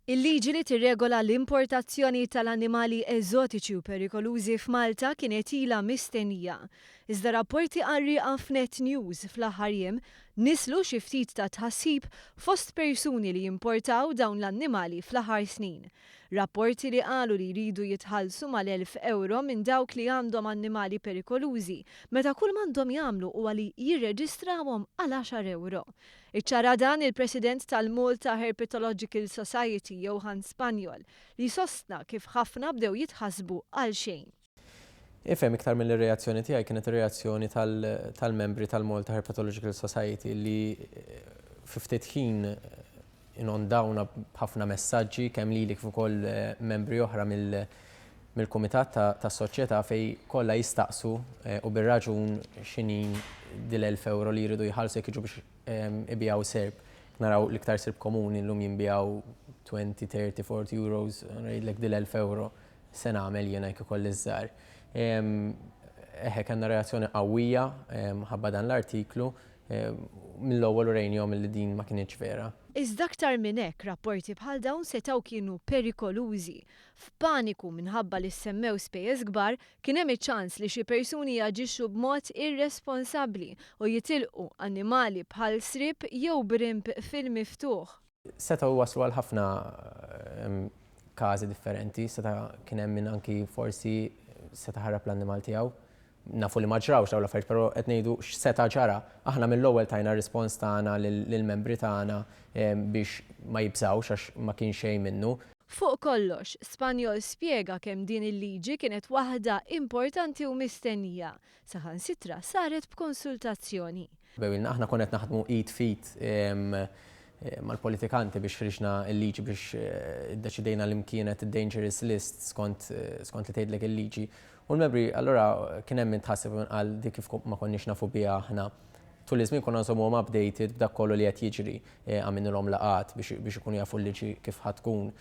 Il-liġi li tirregola l-importazzjoni tal-annimali eżotiċi u perikolużi f'Malta kienet ilha mistennija. Iżda rapporti qarrieqa f'Net News fl-aħħar jiem nisslu xi ftit ta' tħassib fost persuni li jimportaw dawn l-annimali fl-aħħar snin. Rapporti li qalu li jridu jitħallsu mal-1,000 ewro minn dawk li għandhom annimali perikolużi, meta kull m'għandhom jagħmlu huwa li jirreġistrawhom għal għaxar ewro. Iċċara dan il-President tal-Malta Herpetological Society, Johann Spagnol, li sostna kif ħafna bdew jitħassbu għalxejn. Ifhem, iktar milli r-reazzjoni tiegħi kienet ir-reazzjoni tal-membri tal-Malta Herpetological Society li fi ftit ħin inondawna b'ħafna messaġġi kemm lili kif ukoll membri oħra mill-kumitat tas-soċjetà fejn kollha jistaqsu u bir-raġun x'inhi dil-1000 ewro li jridu jħallsu jekk jiġu biex ibigħu serp. Naraw l-iktar serp komuni llum jinbiegħu 20, 30, 40 euros, ngħidlek dil-1000 ewro se nagħmel jiena jekk ikolli ż-żgħar. Eħe kellna reazzjoni qawwija ħabba dan l-artiklu Mill-ewwel urejnihom li din ma kinitx vera. Iżda aktar minn hekk, rapporti bħal dawn setgħu kienu perikolużi. F'paniku minħabba li ssemmew spejjeż kbar, kien hemm iċ-ċans li xi persuni jaġixxu b'mod irresponsabbli u jitilqu annimali bħal sriep jew brimb fil-miftuħ. Setgħu jwasslu għal ħafna każi differenti, seta' kien hemm min anki forsi seta' ħarab l-annimal tiegħu. Nafu li ma ġrawx dawn l-affarijiet, però qed ngħidu x'seta' ġara. Aħna mill-ewwel tajna r-rispons tagħna lill-membri tagħna biex ma jibżgħux għax ma kien xejn minnu. Fuq kollox, Spagnol spjega kemm din il-liġi kienet waħda importanti u mistennija, saħansitra saret b'konsultazzjoni. Bewilna aħna konna qed naħdmu id f'id mal-politikanti biex ħriġna l-liġi biex iddeċidejna li kienet id-dangerous list skont skont li tgħidlek il-liġi. U l-membri allura kien hemm min tħasseb u min qal dik kif ma konniex nafu biha aħna. Tul iż-żmien konna nżommuhom updated b'dak kollu li qed jiġri. Għamilnilhom laqgħat biex biex ikunu jafu l-liġi kif ħa tkun.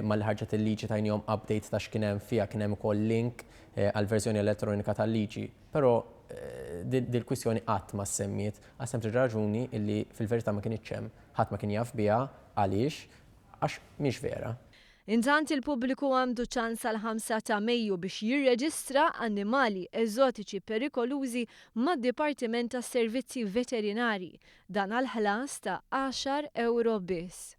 Malli ħarġet il-liġi tajniehom update ta' x'kien hemm fiha, kien hemm ukoll link għall-verżjoni elettronika tal-liġi. Però dil-kwistjoni qatt ma ssemmiet għas-sempliċi raġuni illi fil-verità ma kinitx hemm. Ħadd ma kien jaf biha għaliex? Għax mhix vera. Intant il-pubbliku għandu ċans sal-ħamsa ta' Mejju biex jirreġistra annimali eżotiċi perikolużi mad-Dipartiment tas-Servizzi Veterinarji, dan għal ħlas ta' għaxar ewro biss.